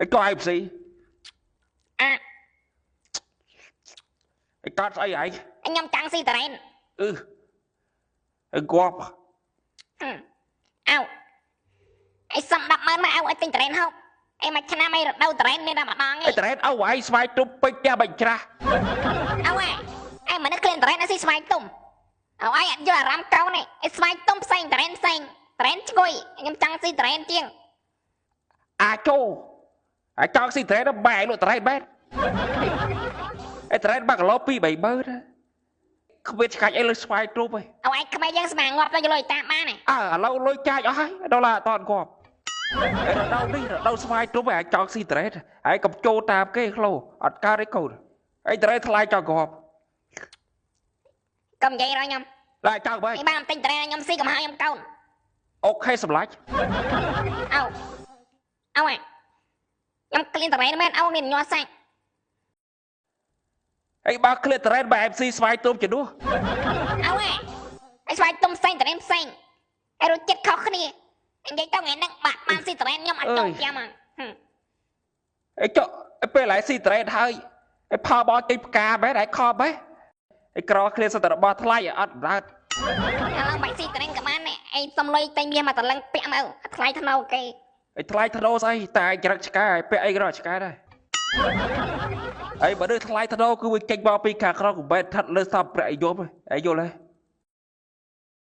អីក៏ឯងស៊ី អា អីកាត់ស្អីឯង? ខ្ញុំចាំងស៊ីតរ៉េន។ អឺអីគប់ អៅអីសុំ100000មក អៅឲ្យទិញតរ៉េនហូបអីមួយឆ្នាំ អីរដូវតរ៉េនមានតែម្ដងឯង អីតរ៉េនអៅឯងស្វាយទុំពេញផ្ទះបាច់ច្រាស់ អៅឯងមនុស្សក្លៀនតរ៉េនស៊ីស្វាយទុំ អៅឯងអត់យល់អារម្មណ៍កូនឯង ឯស្វាយទុំផ្សេង តរ៉េនផ្សេង តរ៉េនឈ្ងុយ ខ្ញុំចង់ស៊ីតរ៉េនជាង អាចោអាចង់ស៊ីតរ៉េន បែរលក់តរ៉េនបែរអីតរ៉េន1គីឡូ2 30000 គ្មានឆ្កាច់អីលើស្វាយទ្រូបឯង អៅឯងក្មេងយើងស្មាងាប់ទៅ លុយតាមបាន អើឥឡូវលុយចាយអស់ហើយ ដុល្លារអត់តន់គប់ រដូវនេះរដូវស្វាយទ្រូបឯង ចង់ស៊ីតរ៉េនហើយកុំចូលតាមគេ ក្លូអត់កើតទេកូន អីតរ៉េនថ្លៃចង់គប់ កុំនិយាយរយខ្ញុំ ឡាចង់បែបានទិញតរ៉េនខ្ញុំស៊ី កំហៅខ្ញុំកូន អូខេសម្លាញ់ អៅអៅខ្ញុំក្លៀនតរ៉េនមែន អៅមានញ័រសាច់ អីបើក្លៀនតរ៉េន បើ MC ស្វាយទុំជំនួស អៅឯងស្វាយទុំផ្សេង តរ៉េនផ្សេង ឯរសជាតិខុសគ្នា និយាយទៅថ្ងៃហ្នឹងបាក់បានស៊ីតរ៉េន ខ្ញុំអត់ចង់ចាំ អីចុះពេលឡៃស៊ីតរ៉េនហើយ ឯផលបោចេញផ្កាមែន ឯខំហ៎ ឯក្រក្លៀនសត្វរបស់ថ្លៃអត់រើត ឥឡូវបាច់ស៊ីតរ៉េនក៏បាន អីសុំលុយតែមាសមកតលឹងពាក់មកថ្លៃថ្នូគេ អីថ្លៃថ្នូស្អី តែចរិតឆ្កែពាក់អីក៏ឆ្កែដែរ អីបើនេះថ្លៃថ្នូគឺវាចេញមកពីខាងក្រៅ កុំបែរស្ថិតលើសម្ភារៈយមអី យល់ទេ?